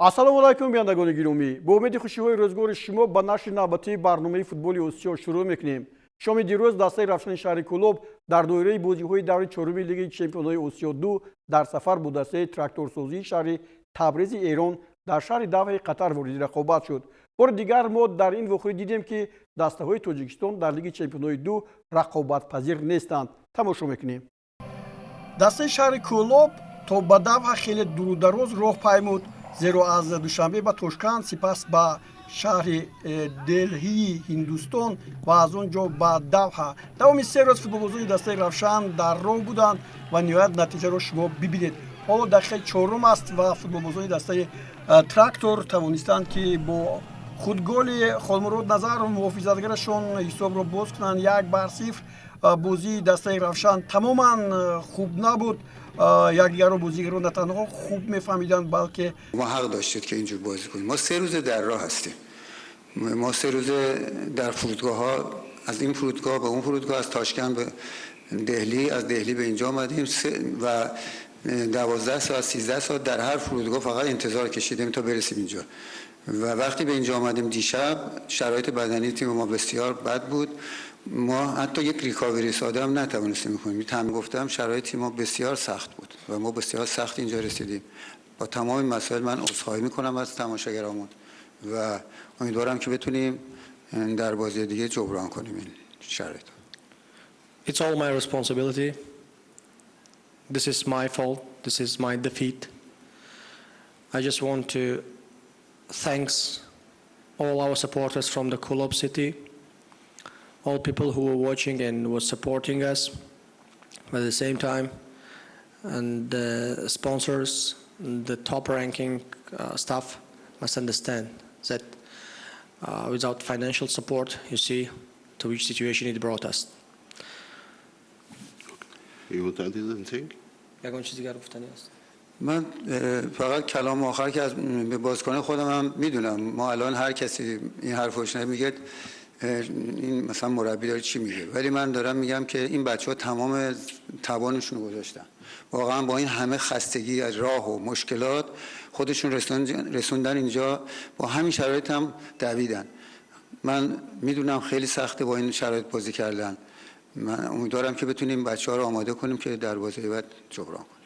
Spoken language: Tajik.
Ассалому алайкум, бинандагони гиромӣ! Бо умеди хушиҳои рӯзгори шумо ба нашри навбатии барномаи футболи Осиё шурӯъ мекунем. Шоми дирӯз дастаи Равшани шаҳри Кӯлоб дар доираи бозиҳои даври чоруми Лигаи чемпионҳои Осиё 2 дар сафар бо дастаи Тракторсозии шаҳри Табризи Эрон дар шаҳри Давҳаи Қатар вориди рақобат шуд. Бори дигар мо дар ин вохӯрӣ дидем, ки дастаҳои Тоҷикистон дар Лиги чемпионҳои 2 рақобатпазир нестанд. Тамошо мекунем. Дастаи шаҳри Кӯлоб то ба Давҳа хеле дурудароз роҳ паймуд, зеро аз Душанбе ба Тошканд, сипас ба шаҳри Делҳии Ҳиндустон ва аз он ҷо ба Давҳа. Давоми 3 рӯз футболбозони дастаи Равшан дар роҳ буданд ва ниҳоят натиҷаро шумо бибинед. Ҳоло дақиқаи чорум аст ва футболбозони дастаи Трактор тавонистанд, ки бо худголи Холмурод Назаров, муҳофизатгарашон, ҳисобро боз кунанд: 1-0. Бозии дастаи Равшан тамоман хуб набуд. Якдигарро бозигарро на танҳо хуб мефаҳмиданд, балки ما حق داشتید که اینجور بازی کنیم. ما 3 روز در راه هستیم. ما 3 روز در فرودگاه ها، از این فرودگاه به اون فرودگاه، از تاشکند به دهلی، از دهلی به اینجا آمدیم و 12 ساعت، 13 ساعت در هر فرودگاه فقط انتظار کشیدیم تا برسیم اینجا. و وقتی به اینجا آمدیم دیشب، شرایط بدنی تیم ما بسیار بد بود. ما حتی یک recovery ساده هم نتوانستیم کنیم. هم گفتم، شرایط تیم ما بسیار سخت بود و ما بسیار سخت اینجا رسیدیم. با تمام مسائل من عذرخواهی میکنم از تماشاگرامون و امیدوارم که بتونیم در بازی دیگه جبران کنیم این شرایط. It's all my responsibility. This is my fault. This is my defeat. I just want to thanks all our supporters from the Kulob city, all people who were watching and were supporting us at the same time, and the sponsors, the top ranking staff must understand that without financial support, you see to which situation it brought us. You want to add anything? یگان چیز دیگر گفتنی است؟ من فقط کلام آخر که از به بازیکن خودم هم میدونم، ما الان هر کسی این حرف رو میگه، این مثلا مربی داره چی میگه، ولی من دارم میگم که این بچه ها تمام توانشون رو گذاشتن. واقعا با این همه خستگی از راه و مشکلات خودشون رسوندن اینجا، با همین شرایط هم دویدن. من میدونم خیلی سخته با این شرایط بازی کردن. من امیدوارم که بتونیم بچه ها رو آماده کنیم که در بازی بعد جبران کنیم.